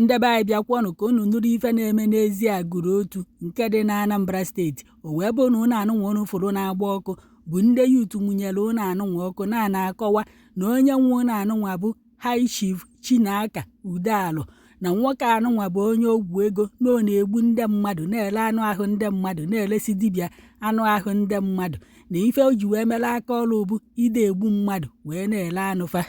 Ndị be anyị, bịakwanụ ka unu nụrụ ife na-eme n'ezi Agụrụ Otu nke dị na Anambra Steeti. O wee bụ na ụnọ anụnwa unu fụrụ na-agba ọkụ bụ ndị youth mụnyere ụnọ anụnwa ọkụ, na na-akọwa na onye nwe ụnọ anụnwa bụ High Chief Chinaka Udealụ, na nwoke anụnwa bụ onye ọgwụ ego, na ọ na-egbu ndị mmadụ, na-ele anụ ahụ ndị mmadụ, na-elesi dibịa anụ ahụ ndị mmadụ, na ife o ji wee mere aka ọrụ bụ ide egbu mmadụ wee na-ele anụ fa.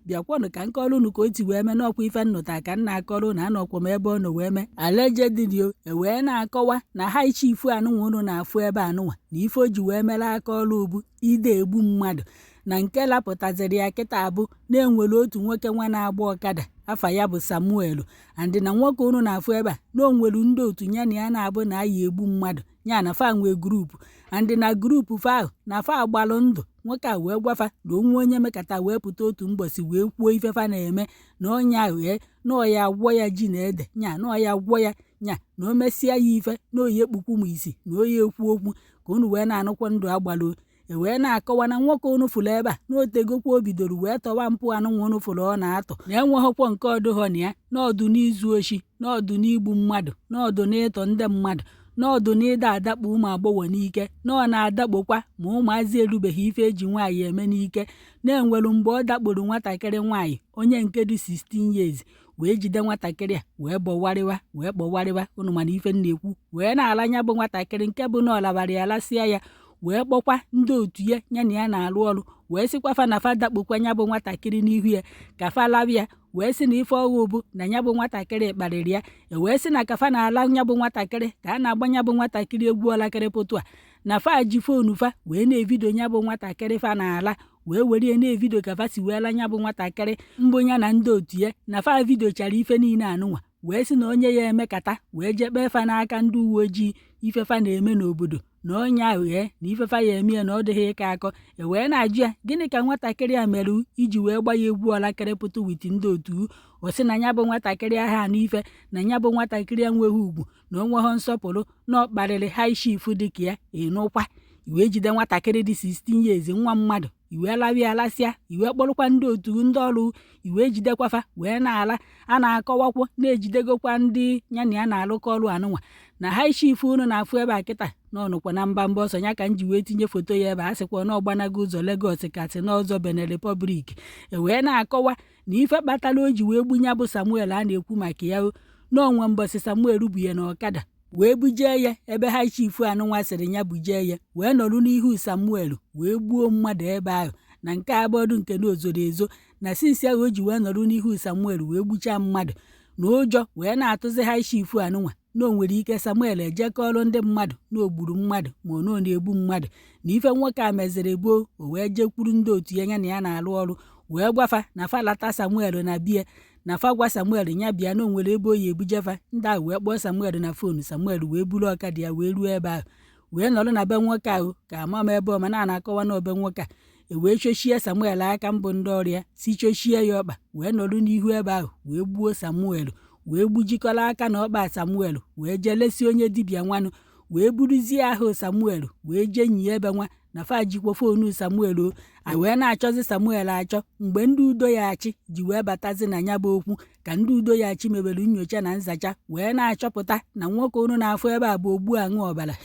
Bịakwanụ ka nkọrọ unu ka o ti wee mee n'ọkwa ife nnụta ka m na-akọrọ unu. Anọkwa m ebe ọ nọ wee mee allegedly o. E wee na-akọwa na High Chief anụnwa unu na-afụ ebe anụnwa, na ife o ji wee mere aka ọrụ bụ ide egbu mmadụ, na nke lapụtaziri ya kịta bụ na-enwere otu nwoke nwa na-agba ọkada, afa ya bụ Samuel, and na nwoke unu na-afụ ebe a, na o nwere ndị otu ya na ya na-abụ na ayi egbu mmadụ ya, na fa nwee group, and na group fa ahụ na fa agbalụ ndụ. Nwoke a wee gwafa na onwe onye mekata wee pụta otu mbọsị wee kwuo ife fa na-eme, na onye ahụ na ọ ya gwọ ya ji na ede nya, na ọ ya gwọ ya nya, na o mesịa ya ife, na oyi ekpukwu m isi, na oyi ekwu okwu ka unu wee na-anụkwa ndụ agbalụ. E wee na-akọwa na nwoke unu fụrụ ebe a, na otegokwa o bidoro wee tọwa mpụ anụnwa unu fụrụ ọ na-atọ, na enweghịkwa nke ọdụghọ na ya, n'ọdụ n'izu oshi, n'ọdụ n'igbu mmadụ, n'ọdụ n'ịtọ ndị mmadụ, n'ọdụ n'ịda adakpo ụmụ agbọghọ n'ike, na ọ na-adakpokwa ma ụmụazị erubeghị ife eji nwaanyị eme n'ike, na-enwelu mgbe ọ dakporo nwatakịrị nwaanyị onye nke dị 16 years, wee jide nwatakịrị a wee bọwarịwa, wee kpọwarịwa unu, mana ife m na-ekwu wee na-ala nya bụ nwatakịrị nke bụ na ọ labara ya lasịa ya, wee kpọkwa ndị otu ya ya na ya na-arụ ọrụ, wee sịkwa fa na fa dakpokwa nya bụ nwatakịrị n'ihu ya, ka fa lawa ya, wee sị na ife ọghụ bụ na ya bụ nwatakịrị kparịrị ya. E wee sị na ka fa na-ala nya bụ nwatakịrị, ka a na-agba nya bụ nwatakịrị egwu ọlakịrị pụtụ a, na fa ji phone fa wee na-evideo nya bụ nwatakịrị fa na-ala, wee were na-evideo ka fa si wee la nya bụ nwatakịrị mbụ ya na ndị otu ya, na fa videochara ife niile anụnwa, wee sị na onye ya emekata wee jee kpee fa n'aka ndị uwe ojii ife fa na-eme n'obodo, na onye ahụ na ife fa ya eme ya na ọ dịghị ịkọ akọ. E wee na-ajụ ya, gịnị ka nwatakịrị a mere iji wee gba ya egwu ọlakịrị pụtụ with ndị otu? Ọ sị na ya bụ nwatakịrị ahụ anụ ife, na ya bụ nwatakịrị enweghị ugwu, na o nweghị nsọpụrụ, na ọ kparịrị high chief dịka ya. Ịnụkwa, iwee jide nwatakịrị dị 16 years, nwa mmadụ, iwee lawa ya lasịa, iwee kpọrọkwa ndị otu ndị ọrụ, iwee jidekwafa wee na-ala. A na-akọwakwo na-ejidegokwa ndị ya na ya na-alụkọ ọrụ anụnwa, na high chief unu na-afụ ebe a kịta na ọnụkwa na mba mba ọsọ ya ka m ji wee tinye foto ya ebe a. Sịkwa na ọgbanago ụzọ Lagos kasị n'ọzọ Benin Republic. E wee na-akọwa na ife kpatara o ji wee gbu ya bụ Samuel a na-ekwu maka ya, na onwe mbọsị Samuel bu ya n'ọkada wee bujee ya ebe high chief anụnwa sịrị ya bujee ya, wee nọrụ n'ihu Samuel wee gbuo mmadụ ebe ahụ, na nke abọdụ nke na ozoro ezo, na since ahụ o ji wee nọrụ n'ihu Samuel wee gbuchaa mmadụ, na ụjọ wee na-atụzi high chief anụnwa na o nwere ike Samuel ejekọrọ ndị mmadụ na o gburu mmadụ, ma ọ na ọ na-egbu mmadụ, na ife nwoke a meziri gboo, o wee jekwuru ndị otu ya ya na ya na-arụ ọrụ, wee gwafa na fa lata Samuel na bie, na fa gwa Samuel ya bịa, na o nwere ebe o yi ebujefa. Ndị ahụ wee kpọọ Samuel na phone. Samuel wee buru ọkada ya wee ruo ebe ahụ, wee nọrọ na be nwoke ahụ, ka ama m ebe ọ ma na na-akọwa na obe nwoke a. E wee chochie Samuel aka mbụ, ndị ọrụ ya si chochie ya ọkpa, wee nọrọ n'ihu ebe ahụ wee gbuo Samuel, wee gbujikọrọ aka na ọkpa Samuel, wee jee lesi onye dibịa nwanụ, wee buruzie ahụ Samuel wee jee nyie ebe nwa, na fa jikwa phone Samuel o. A wee na-achọzi Samuel achọ mgbe ndị udo ya achị ji wee batazi na ya bụ okwu. Ka ndị udo ya achị mewere nyocha na nzacha, wee na-achọpụta na nwoke unu na-afụ ebe a bụ ogbu aṅụ ọbara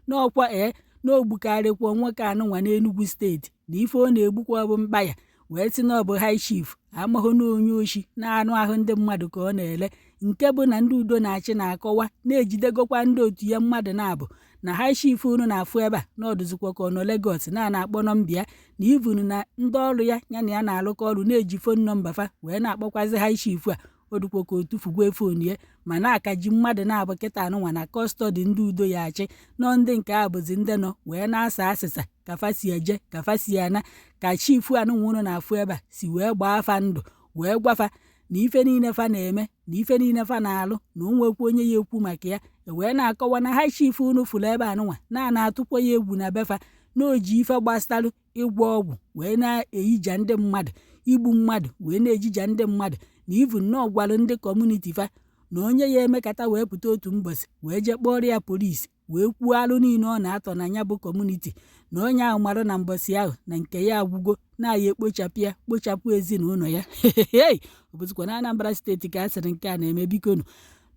n'ọkwa na ogbukarịkwa nwoke anụnwa n'Enugu Steeti, na ife ọ na-egbukwa bụ mkpa ya, wee sị na ọ bụ high chief amahụ na onye oshi na-anụ ahụ ndị mmadụ ka ọ na-ele, nke bụ na ndị udo na-achị na-akọwa na-ejidegokwa ndị otu ya mmadụ na-abụ, na high chief unu na-afụ ebe a na ọdụzikwa ka ọ nọ Lagos na na-akpọ nọmba ya, na even na ndị ọrụ ya ya na ya na-alụkọ ọrụ na-eji phone nọmba fa wee na-akpọkwazi high chief a. O dukwa ka o tufugwe phone ya, ma na-akaji mmadụ na-abụ kịta anụnwa na custody ndị udo ya achị nọ. Ndị nke a bụzi ndị nọ wee na-asa asịsa ka fa si eje, ka fa si ana, ka chief anụnwa unu na-afụ ebe a si wee gbaa afa ndụ, wee gwafa na ife niile fa na-eme, na ife niile fa na-alụ, na o nwekwa onye ya ekwu maka ya. E wee na-akọwa na high chief unu fụrụ ebe anụnwa na na-atụkwa ya egwu na befa, na o ji ife gbasalụ ịgwọ ọgwụ wee na-eyija ndị mmadụ, igbu mmadụ wee na-ejija ndị mmadụ, na even na ọgwalụ ndị community fa na onye ya emekata wee pụta otu mbọsị wee jee kpọrọ ya polisi. Wee kwuo alụ niile ọ na-atọ na ya bụ community, na onye ahụ marụ na mbọsị ahụ na nke ya agwụgo, na-aya ekpochapụ ya, kpochapụ ezinụlọ ya. Hei, ọ bụzikwa na Anambra Steeti ka a sịrị nke a na-eme? Bikonu,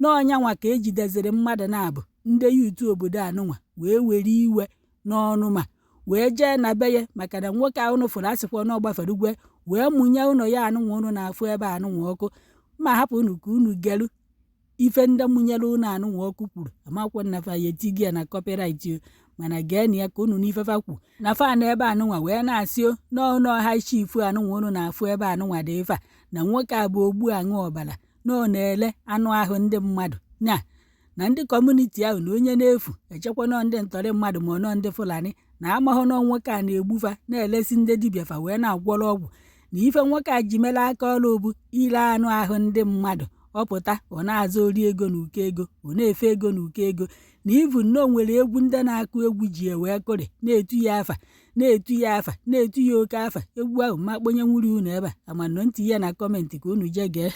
n'ọnyanwa ka ejideziri mmadụ na-abụ ndị youth obodo anụnwa wee were iwe n'ọnụ ma wee jee na be ya, maka na nwoke ahụ unu fụrụ asịkwa na ọ gbafere ugwe wee mụnye ụlọ ya anụnwa unu na-afụ ebe anụnwa ọkụ. Ma hapụ unu ka unu gelu ife ndị mụnyere ụlọ anụnwa ọkụ kwuru. Amakwa na fa ya etigo ya na copyright o, mana gee ya ka unu n'ife fa kwu na fa na ebe anụnwa wee na-asị o n'ọnụ high chief anụnwa unu na-afụ ebe anụnwa dị ife a, na nwoke a bụ ogbu aṅụ ọbara, na ọ na-ele anụ ahụ ndị mmadụ na na ndị community ahụ, na onye na-efu echekwa nọ ndị ntọrị mmadụ ma ọ nọ ndị Fulani na amahụ na nwoke a na-egbufa, na-elesi ndị dibịa fa wee na-agwọrọ ọgwụ, na ife nwoke a ji mere aka ọrụ bụ ire anụ ahụ ndị mmadụ. Ọ pụta, ọ na-azụ ori ego na uko ego, ọ na-efe ego na uko ego, na ivu na o nwere egwu ndị na-akụ egwu ji wee kụrị na-etu ya afa, na-etu ya afa, na-etu ya oke afa. Egwu ahụ ma kponye nwuri unu ebe a amanọ ntị ya na comment ka unu jee gee.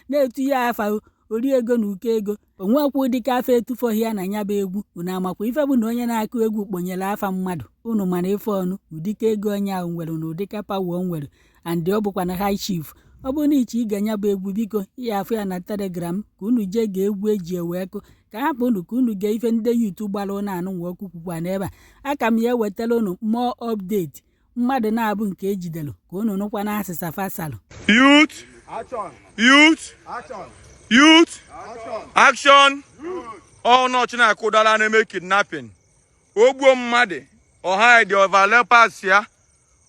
Na-etu ya afa ori ego na uko ego, onwekwa ụdịka afa etufọghị ya na ya bụ egwu. Unu amakwa ife bụ na onye na-akụ egwu kponyere afa mmadụ, unu mana ife ọnụ ụdịka ego onye ahụ nwere na ụdịka power o nwere. And ọ bụkwa na high chief. Ọ bụrụ na iche ige nya bụ egwu, biko, ihe afụ ya na Telegram ka unu jee gee egwu eji wee kụ. Ka hapụ unu ka unu gee ife ndị youth gbara ụnụ anụnwa ọkụ kwukwa n'ebe a. Aka m ya ewetara unu more update mmadụ na-abụ nke ejidere ka unu nụkwa na asịsa fasalụ. Youth! Youth! Youth! Action! Ọnọchị na-akụdala na-eme kidnapping. Ogbuo mmadụ, ọha dị ọvale pass ya.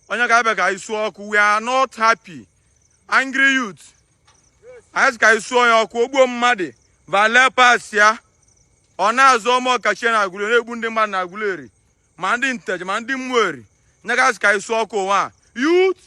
Onye ga-abịa ka anyị suo ọkụ. We are not happy. Angry youth. Anyị sị ka anyị suo ya ọkụ. Ogbuo mmadụ, vale pass ya. Ọ na-azụ ọmụ ọkachie na Agụleri, na-egbu ndị mmadụ na Agụleri, ma ndị Nteje ma ndị Mmụeri. Nye ga sị ka anyị suo ọkụ ụwa a. Youth!